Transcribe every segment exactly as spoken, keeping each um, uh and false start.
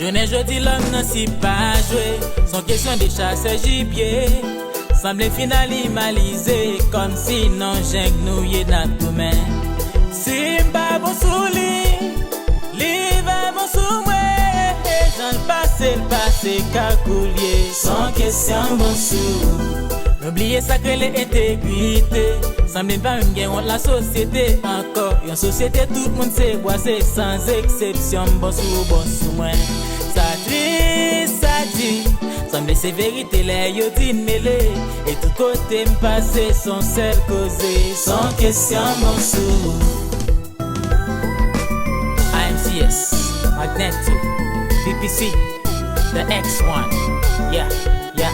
Jounen jodi lòm nan si pa jwe, s on kesyon de chasè jibye. Sanble n fin animalize, kòmsi nan jeng nou ye n ap goumen. Si m pa bon sou li, li va bon sou mwen. E jan l pase, l pase kakoulye, s on kesyon bon sou. Nou bliye sa k rele entegrite. Sanble n pa menm gen wont lasosyete ankò. Yon sosyete tout moun se bwa, se sans eksepsyon. M bon sou ou, bon sou mwen. Sa tris, sa di. Sanble se verite lè yo di n mele. E tout kote m pase, s on sèl koze. S on kesyon bon sou. I M C S, Magneto, V P C, the X one. Yeah, yeah.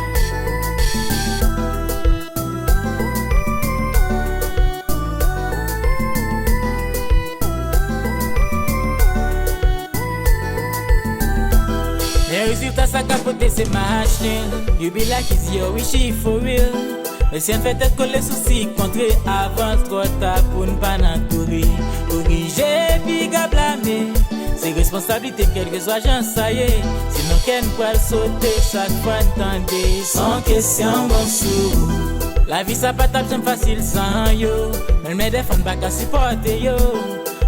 Men rezilta sa ka pote se match nul. You be like is your wishy for real. Mesye, ann fè tèt kole sou si kontre avan l twò ta pou n pa nan kouri. Korije, piga, blame. Se responsablite n kèlkeswa jan sa ye. Sinon kè n pral sote chak fwa n tande s on kesyon bon sou. Lavi sa pa t ap janm fasil san yo. Men l mèdè fanm pa ka sipòte yo.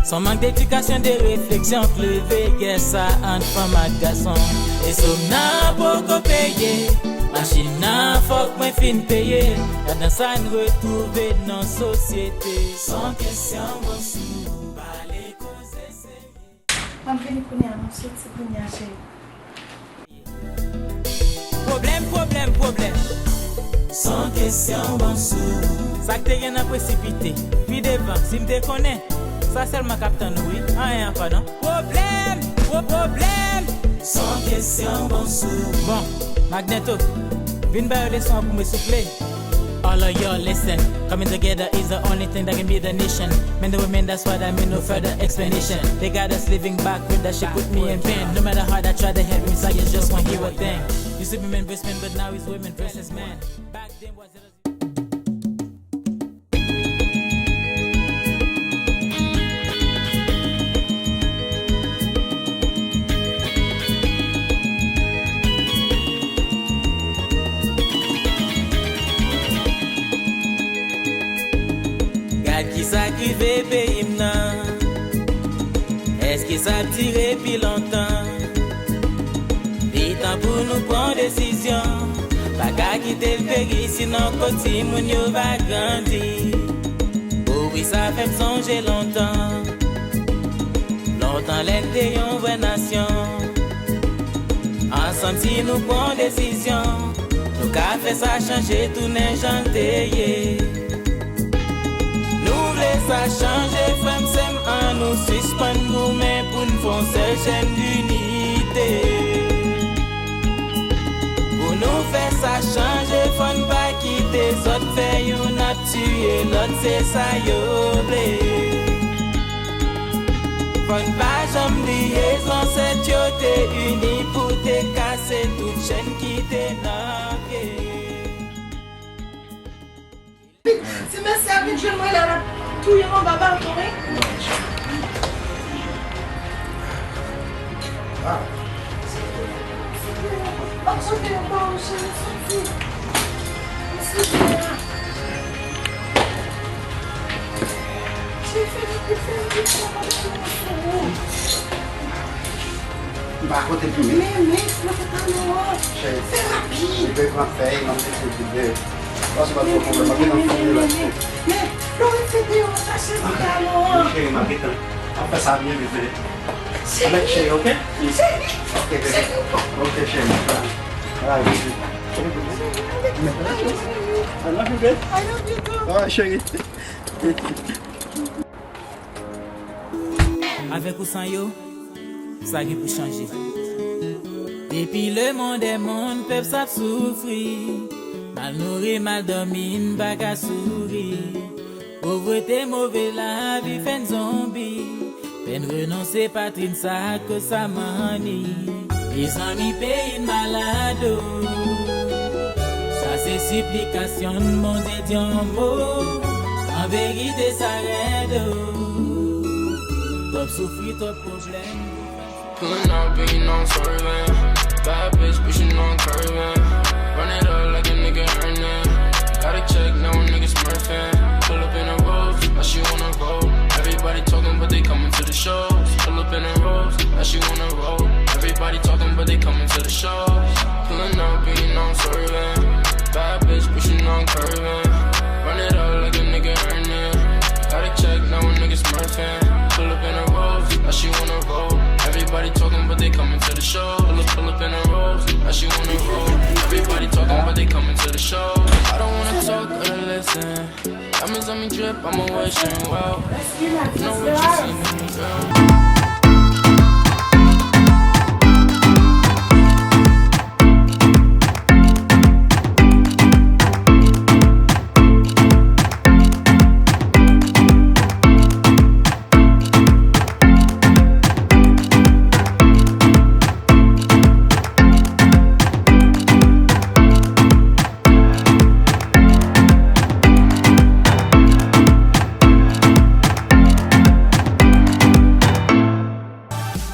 S on mank dedikasyon, de refleksyon k leve gè sa ant fanm ak gason. E sòm nan poko peye, machin nan fòk mwen fin peye. Ladan sa n retwouve nan sosyete. S on kesyon bon sou, pale koze serye. M ap vini kounye a, m ap soti kounye a, cheri. Pwoblèm, pwoblèm, pwoblèm. S on kesyon bon sou. Sa k te gen nan presipite. Pi devan, si m te konnen. Sa sèlman k ap tann ou, wi. Anyen ankò, non. Pwoblèm, pwo-, pwoblèm. S on kesyon bon sou. Bon, Magneto, vin ba yo leson an pou mwen, souple. All of y'all listen. Coming together is the only thing that can be the nation. Men the women, that's what I mean, no further explanation. They got us living back with that shit put me in pain. No matter how I try to help me, it's like it's just one hero thing. Used to be men versus men, but now it's women versus men. Back then was it Gad kisa k rive peyi m nan. Èske sa ap dire pi lontan? Li tan pou nou pran desizyon. Pa ka kite l peri, sinon kot timoun yo va grandi. O wi, sa fè m sonje lontan. Lontan lè n te yon vrè nasyon. Ansanm si nou pran desizyon, nou ka fè sa chanje tounen jan l te ye. Nou vle sa chanje, frè m, sè m, ann nou sispann goumen pou n fè yon sèl chèn dinite. Pou nou fè sa chanje, fò n pa kite zòt fè youn ap tiye lòt, se sa yo vle. Fò n pa janm bliye zansèt yo te ini pou te kase tout chèn ki te nan pye. Si mesye a vin jwenn mwen la, l ap touye m anba balkon, wi. Ah. M ap pote yon ba ou, cheri, soti. Mesye la. Cheri, fè vit, fè vit, fè vit, fè vit. M pa kote pou mwen. Men, men, mwen te talon an. Cheri. Fè rapid. Li bezwen fèy, mwen te sou vide. Pase pa twò pwoblèm, mwen te nan fon de la. Men, men, men, men, Lorette se deyò, chache li talon an. Wi, cheri, mwen gentan. Mwen fè sa byen vit, vre. Cheri. Avèk cheri, oke? Cheri. Oke, bebe. Cheri. Oke, cheri. Alright, baby. I love you, babe. I love you too. Alright, cheri. Avèk ou san yo, sa gen pou chanje. Depi lemonn dè monn, pèp sa ap soufri. Mal nouri, mal dòmi, n pa ka souri. Povrete, move lavi fè n zonbi. Fè n renonse patri n, sa koz sa mani. Mezanmi, peyi n malad, o. Sa se siplikasyon n, Bondye di yon mo. An verite, sa rèd, o. Twòp soufri, twòp pwoblèm. Pulling up and you know I'm swerving. Bad bitch, but you know I'm curving. Run it up like a nigga earn it. Got a check, now a nigga smurfing. Pull up in a Rolls, now she wanna roll. Everybody talking, but they coming to the shows. Pull up in a Rolls, now she wanna roll. Everybody talking, but they coming to the shows. Pulling up and you know I'm swerving. Bad bitch, but you know I'm curving. Run it up like a nigga earn it. Got a check, now a nigga smurfing. Pull up in a Rolls, now she wanna roll. Everybody talking, but they coming to the show. Pull up, pull up in a Rolls, now she wanna roll. Everybody talking, but they coming to the show. I don't wanna talk, gotta listen. Diamonds on me drip, I'm a wishing well. Know what you see in me, girl.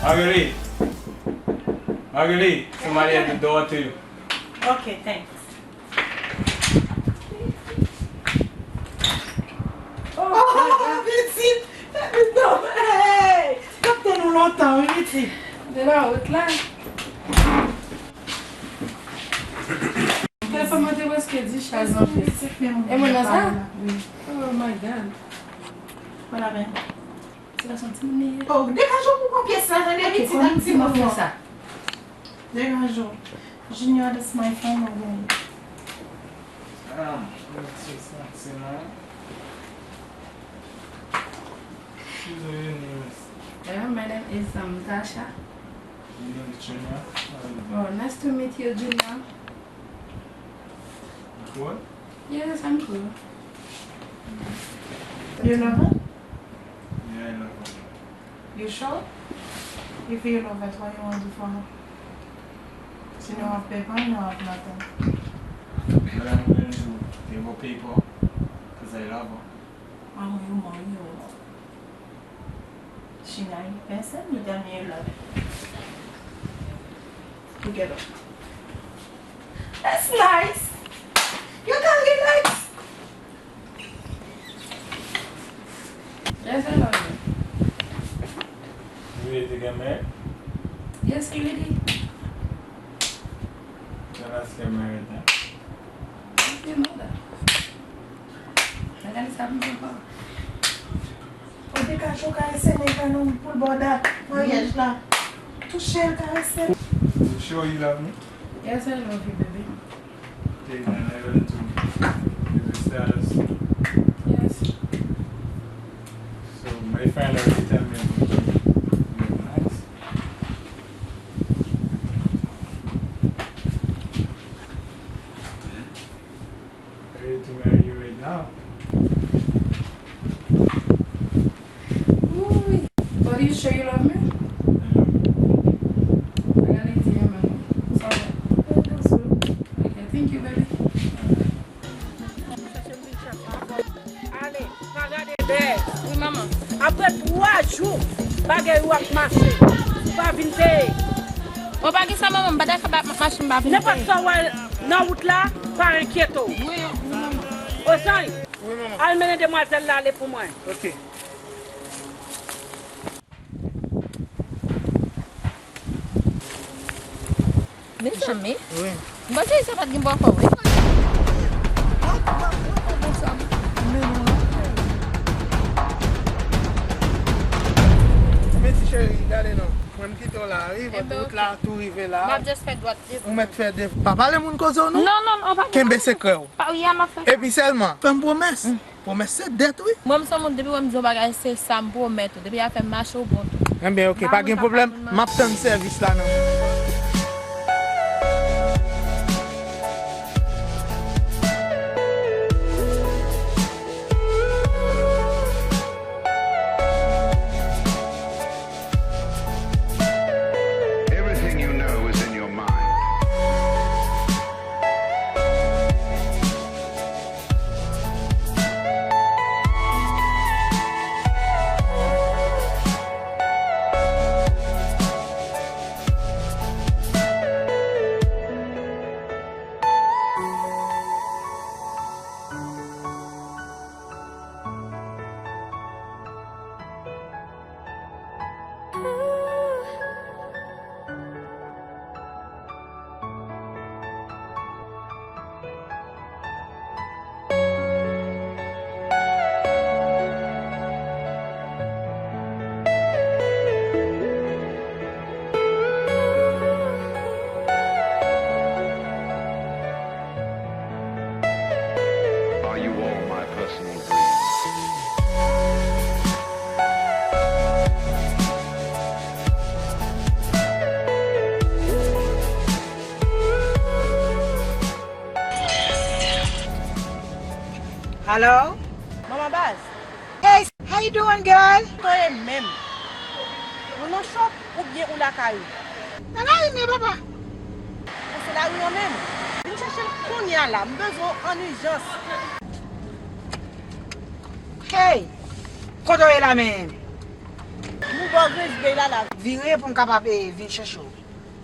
Marguerite! Marguerite! Somebody at the door too. Okay, thanks. Oh, pitit! Hey! Kapte nou lontan, wi, pitit. De la wout la. Telefòn mwen te prèske dichaj anpil. E mwen nan sa? Oh my God. Wala men. Se pa santi m li ye. Oh, degaje w pou pran pyès la, tande, pitit, ak ti manman. Degaje w. Junior, that's my phone, mwen gen. Ah, mwen se santi non. Excuse me, your name is? Yeah, my name is, um, Tasha. My name is Junior. How are you doing? Oh, nice to meet you, Junior. You cool? Yes, I'm cool. You love her? Yeah, I love her. You sure? If you love her, what you want to do for her? She don't have paper, you don't have nothing. What I'm gonna do, give her paper, 'cause I love her. Mwen, mwen, mwen, mwen. She not even person, you tell me you love her. Look at her. That's nice. You can relax. Yes, I love you. You ready to get married? Yes, I'm ready. Tell us get married then. You know that. Mwen gade sa pou mwen papa. Ou te ka cho karese nèg la non pou l ba w dat maryaj la. Touche l, karese l. You sure you love me? Yes, I love you, baby. Okay, then I will too. Is it status? Yes. So my friend already tell me about you. You look nice. Ready to marry you right now. Ooh, but you sure you love me? I love you. I gotta see you, man. Sorry. Okay, thank you, baby. Ale, pa gade dèyè. Wi, manman. Apre twa jou, bagay ou ap mache. Ou pa vin peye. Ou pa gen sa, manman, m pa ta kapab ap mache, m pa vin peye. Nenpòt sa w wè nan wout la, pa enkyete w. Wi, wi, manman. Ozany, wi, manman, al mennen demwazèl la ale pou mwen. Ok. Mezanmi. Wi. M panse sa pa t gen bò ankò, wi. Men ti cheri, gade non. Mwen m kite w la, wi. Ebyen, wout la tou rive la. M ap just fè dwat. Ou mèt fè de. Pa pale moun koze w, non. Non, non, non, pa. Kenbe sekrè w. Pa, wi, a m ap fè sa. Epi sèlman, fè m pwomès. Pwomès se dèt, wi. Mwen, m se yon moun, depi wè m di yon bagay, se sa m pwomèt ou. Depi afè m mache, ou bon tou. Enben, ok, pa gen pwoblèm. M ap tann sèvis la nan men w. Everything you know is in your mind. Hello? Manman baz. Hey, how you doing, girl? Kote w ye menm? Ou nan shop oubyen ou lakay ou? Nan lari m ye, papa. Ou se lari an menm? Vin chèche m kounye a la, m bezwen w an ijans. Hey! Kote w ye la menm? M bò Green Bay la la. Vire pou m kapab, eh, vin chèche w.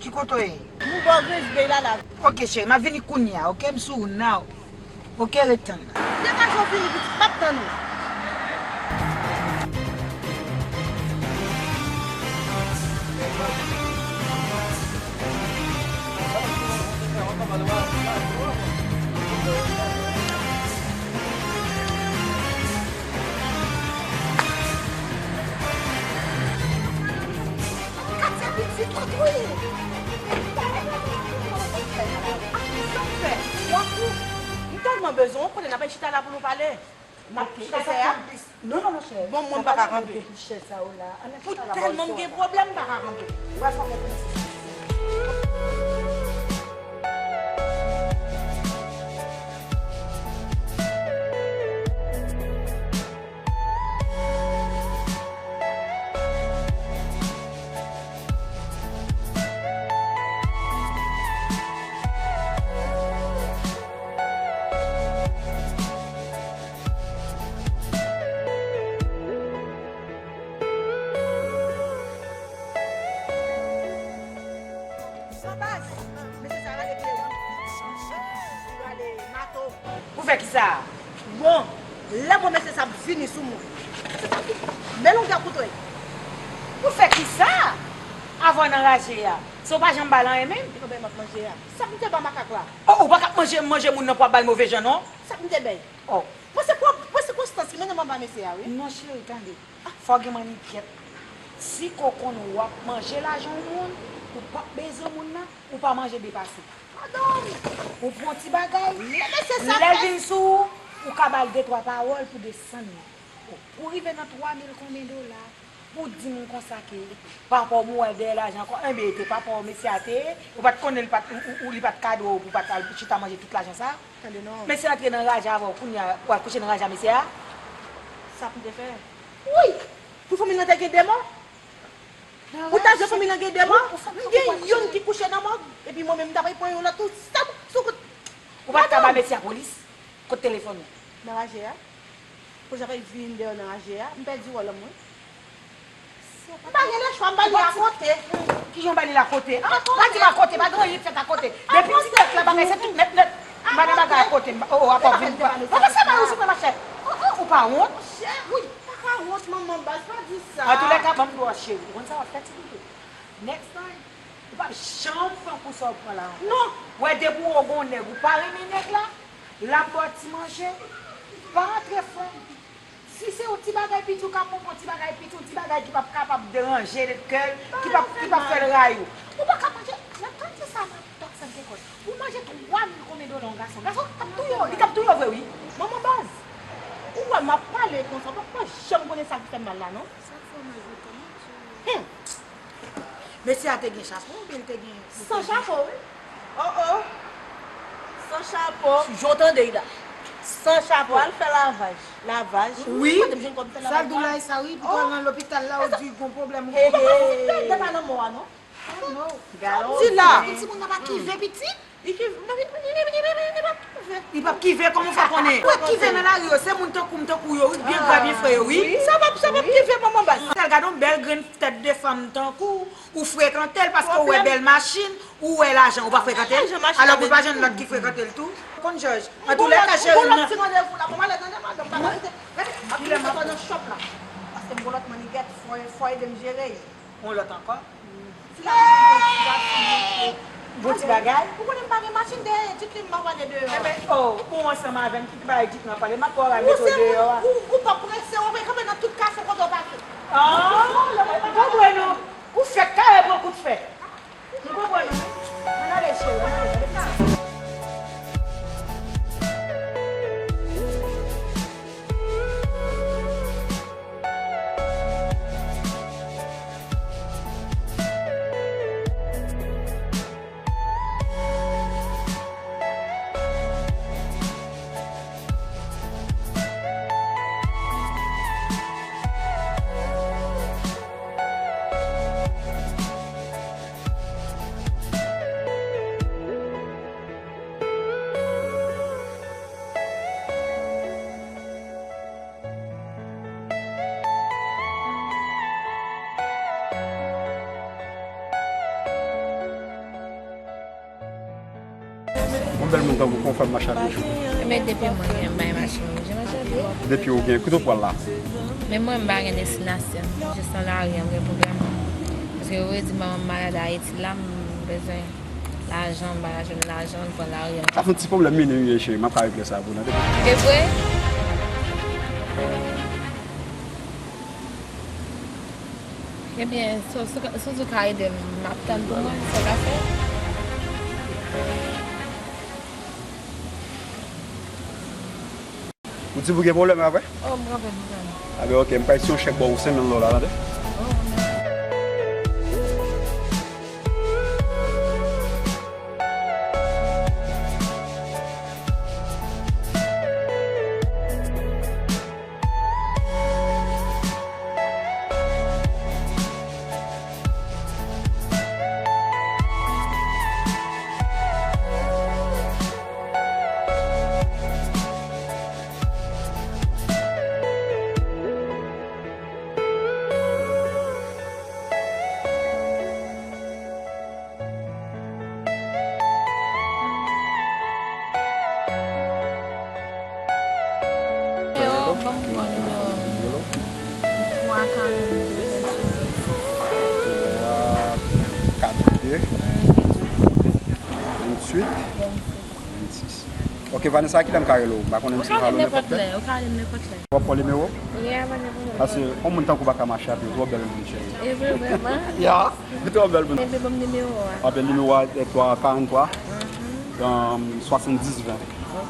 Ki kote w ye? M bò Green Bay la la. Ok, cheri, m ap vini kounye a, ok? M sou wout now. Ok, ret tann. Degaje w vini, pitit, m ap tann ou. Katya pitit, kote w ye? Sa w fè? W ap ou? M tèlman bezwen w, konnen n ap chita la pou nou pale. M ap chita la. Non, non, monchè. Bon, mwen m pa ka kanpe. Pou tèlman m gen pwoblèm, m pa ka kanpe. Sa baz, mesye sa rale pye wi. Li rale mato. Pou fè kisa? Bon, lè mwen mesye sa ap vini sou mwen, men longè kouto. Pou fè kisa? Avan nan raje a. Se w pa janm ba l anyen menm? Li konbyen m ap manje a? Sa m te ba makak la? Oh, ou pa ka ap manje, manje moun nan pou ap ba l move jan non. Sa m te bay? Oh. Mwen se pwòp, mwen se konstans ki mennen m anba mesye a wi. Non cheri, tande. Fò gen mannikyèt. Si ko konn w ap manje lajan yon moun, ou p ap bezwen moun nan, ou pa manje depase. Madanm! Ou pran ti bagay, lè l vin sou ou, ou ka ba l de twa pawòl pou desann li. Pou rive nan twa mil konbyen dola, pou di moun konsa ke papa w mouri dèyè lajan ankò, enben e te papa w mesye a te ye, ou pa t konnen li pa t, ou, ou, ou, li pa t kado w pou w pa t al chita manje tout lajan sa. Tande non. Mesye antre nan raje avè w, kounye a w al kouche nan raje a mesye a? Sa pou te fè? Wi! Pou fanmi nan te gen de mò? Ou ta jwenn fanmi nan gen de mò? M gen youn ki kouche nan mòg, epi mwen menm m ta pral pran yon lòt tou. Sa sou kout. Ou pa t ka ba mesye a polis? Kot telefòn ou? Nan raje a. Pou jan fè vin deyò nan raje a, m pèdi wòl an mwen. M pa gen lè chwa, m ba li akote. Kijan w ba li l akote? Ah, pa di m akote, pa gen anyen k fèt akote. Depi ti tèt la bagay se tout nèt nèt. M ba li bagay akote, m ba, oh, oh, apa vin pa. Papa sa ba ou souple machè. Oh, oh, ou pa wont? Monchè, wi. Pa ka wont manman baz, pa di sa. Antoulèka, ban m di w cheri, ou konn sa w ap fè ti doudou. Next time, ou p ap janm pran kou sa w pran la ankò. Non. Wè depi w wè w gon nèg, ou pa renmen nèg la, l ap ba w ti manje, pa antre fon. Si se yon ti bagay piti ou ka pran, pran ti bagay piti, yon ti bagay ki p ap kapab deranje kè l, ki p ap, ki p ap fè l rayi w. Ou pa ka manje, nan kantite sa nan tòk sa m te konn. Ou manje twa mil konbyen dola yon gason? Gason t ap touye w, li t ap touye w vre wi. Manman baz, ou wè m ap pale konsa, ou pa janm konnen sa ki fè m mal la non. Sa k fè w mal pou kòman? Hmm. Mesye a te gen chapo oubyen l te gen... San chapo wi. Oh oh. San chapo. Jan w tande l la. San chapo. Al fè lavaj. Lavaj? Wi. Kote m jwenn kòb fè lavaj la? Sa l di w la e sa wi, pou w al nan lopital la, ou di gon pwoblèm ou gen. Ou pa ka fout pèdi pa nan mò a non. Di la. Pou timoun nan pa kive pitit? Li kive, li pa kive. Li p ap kive, kòman w fè konnen? Ou wè kive nan lari yo, se moun tankou m, tankou yo wi, byen gra, byen fre yo wi. Sa p ap, sa p ap kive manman baz. Sèl gade yon bèl grenn tèt de fanm tankou w, ou frekante l paske w wè bèl machin, ou wè lajan, ou pa frekante l? Alò pou l pa jwenn lòt ki frekante l tou? Konn jòj. Antoulèka cheri m nan. Ti randevou la, manman lè tande madanm pa ka kite. Gade, ap vin sot nan shop la. Paske m gon lòt mannigèt, fò, fò ede m jere. Yon lòt ankò? Ti la, bon ti bagay. Ou konnen m pa gen machin dèyè, Dik li m pa pale de. Enben, oh, ou ansanm avè m ki bay Dik nan pale, m ap ba w al mete w deyò a. Ou, ou p ap prese, w ap kanpe nan tout kafou kote w pase. Ah, m konprann ou. Ou fèk kare pran kout fè. M konprann ou. Ann ale, cheri, ann ale, ann ale. Yon bèl moun tankou kòman w fè mache a pye chou? Ebyen, depi mwen gen bay machin, mwen je mache a pye. Depi w gen, kote w pral la? Men mwen, m pa gen destinasyon. Jis nan lari a, m gen pwoblèm. Paske yo redi manman m malad Ayiti la, m bezwen lajan, m pa ka jwenn lajan, m pran lari a. Sa fè yon ti pwoblèm, men wi, cheri, m ap ka regle sa pou nou, tande. E vre? Ebyen, so, so, so, si w ka ede m, m ap tann pou mwen, sa w ka fè. Ou di pou gen pwoblèm apre? Oh, m kanpe, m kanpe. Aben, ok, m pral si yon chèk ba w senk mil dola, tande? Oh, mèsi. Yo, ban m pran nimewo w. Twa karannde, venntuit. Twa karannde, venntuit, vennsis. Ok, Vanessa, kilè m ka rele w? M pa konnen si m ka rele w nenpòt lè. Ou ka rele m nenpòt lè. W ap pran nimewo? Yeah, pa gen pwoblèm. Paske yon moun tankou w pa ka mache a pye, ou twò bèl moun, cheri. E vre, vrèman? Yeah. Ou twò bèl moun. Ebyen, ban m nimewo a. Apre nimewo a, e, twa, karannntwa, um, swasanndiz ven. Ok,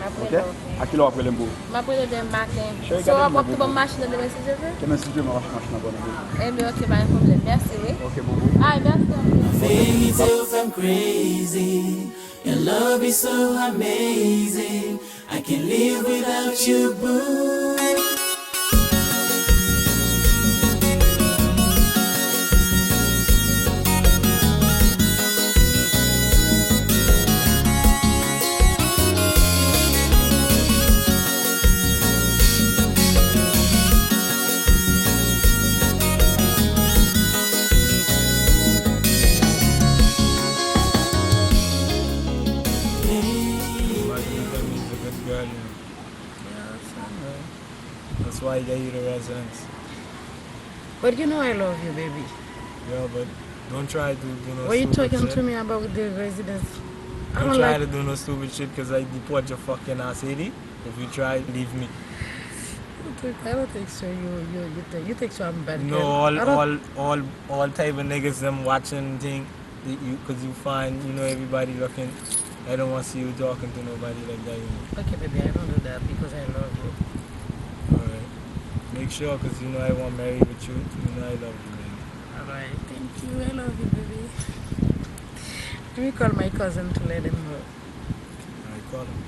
m ap rele w. A kilè w ap rele m pou? M ap rele w demen maten. Cheri, so, gade w ap tou ban m machin nan demen, si Dye vle? Demen, si Dye vle, m ap achte machin nan ba w nan men. Ebyen, ok, pa gen pwoblèm. Mèsi, wi. Ok, boo. Ay, mèsi anpil. Verite ou fè m crazy. Your love is so amazing. I can't live without you, boo. Imagine you tell me he's a good girl, you know. Yeah, that's fine, man. That's why I gave you the residence. But you know I love you, baby. Yeah, but don't try to do no stupid shit. Why you talking to me about the residence? I don't like. Don't try to do no stupid shit, 'cause I deport your fucking ass, Haiti. If you try, leave me. I don't think, I don't think so. You, you, you think, you think so I'm a bad girl. No, all, all, all, all type of niggas dem watching thing. You, 'cause you fine, you know everybody looking. I don't wanna see you talking to nobody like that, you know. Okay, baby, I don't do that because I love you. Alright. Make sure, 'cause you know I wanna marry with you. You know I love you, baby. Alright, thank you. I love you, baby. Let me call my cousin to let him know. Alright, call him.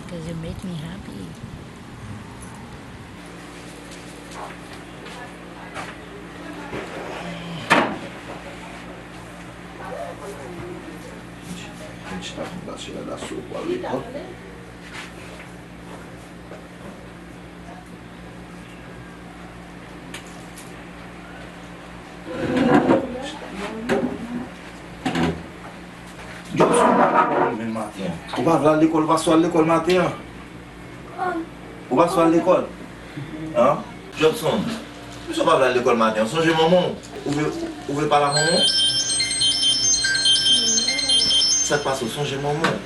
'Cause you make me happy. Jobson pa al lekòl menm maten an. Ou pa vle al lekòl, ou pa sot al lekòl maten an? Ou pa sot al lekòl? An? Jobson, misye pa vle al lekòl maten an. Sonje manman w. Ou vle, ou vle pale a manman w? Sa k pase w? Sonje manman w.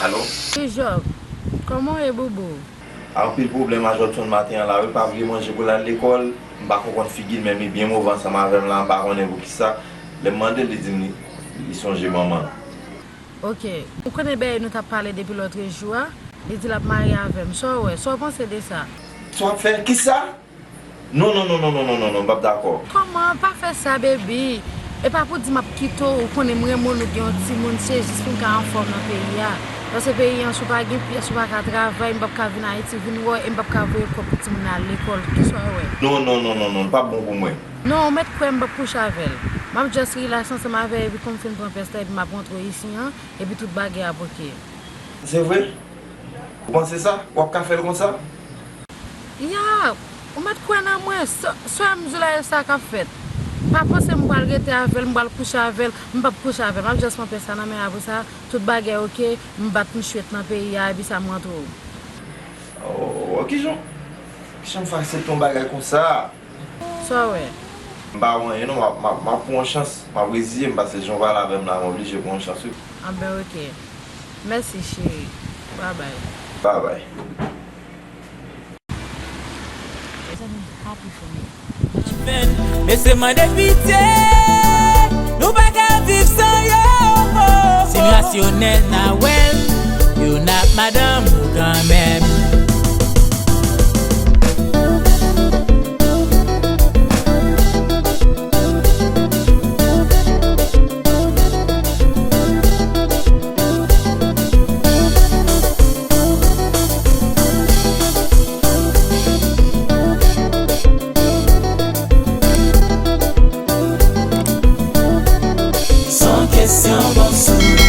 Alo? Wi, Job. Kòman w ye, boubou? Anpil pwoblèm a Jobson maten an la, wi, pa vle manje pou l al lekòl. M pa konprann figi l, men li byen move ansanm avè m la, m pa konnen poukisa. Lè m mande l, li di m li, li sonje manman l. Ok. Ou konnen bagay nou t ap pale depi lòtrejou a? Li di l ap marye avè m. Sa w wè? Sa w panse de sa? Sa w ap fè? Kisa? Non, non, non, m p ap dakò. Kòman? Pa fè sa, baby. E pa pou di m ap kite w, ou konnen m renmen w, nou gen yon timoun, se jis pou n ka anfòm nan peyi a. Paske peyi an, si w pa gen pyès, ou pa ka travay, m p ap ka vin Ayiti, vin wè w, e m p ap ka voye kòb pou timoun nan al lekòl. Kisa w wè? Non, non, non, non, non, l p ap bon pou mwen. Non, ou mèt kwè m p ap kouche avè l. M ap just relax ansanm avè l, epi kòm m fin pran pyès la, epi m ap rantre w isi an, epi tout bagay ap ok. Se vre? Ou panse sa? W ap ka fè l konsa? Ya, Ou mèt kwè nan mwen, sa sa m di w la, e sa k ap fèt. Pa panse m pral rete avè l, m pral kouche avè l, m p ap kouche avè l. M ap just pran pè sa nan men, apre sa, tout bagay oke, m bat m chwèt nan peyi a, epi sa m rantre w. Oh, kijan? Kijan m fè aksepte yon bagay konsa? Sa w wè? M pa wè anyen non, m ap, m ap, m ap pran yon chans, m ap reziye m, paske jan w pale avè m la, m oblije pran yon chans wi. Anben oke. Mèsi cheri. Babay. Babay. Mezanmi, happy for me. Mesye mande pitye, nou pa ka viv san yo. Se rasyonèl Nawèl, youn ap madanm ou kanmenm.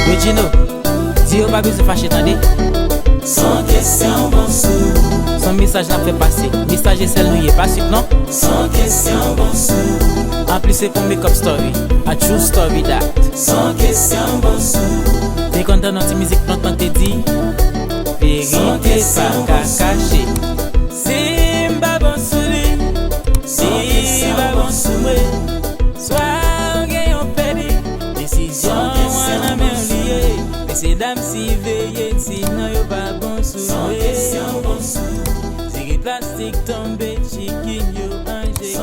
Regino, di yo pa bezwen fache tande. Son kesyon bon sou. Son mesaj n ap fè pase. Mesaj e sèl nou ye, pa swit non. Son kesyon bon sou. Anplis se pou make up story. A true story that. Son kesyon bon sou. Te konn tande yon ti mizik lontan te di. Verite pa ka kache. Si m pa bon sou li, si li pa bon sou mwen. Swa ou gen yon pèdi, desizyon an nan men w li ye. Mesye dam siveye, sinon yo pa bon sou mwen. Siri plastik tonbe, chikin yo anjekte.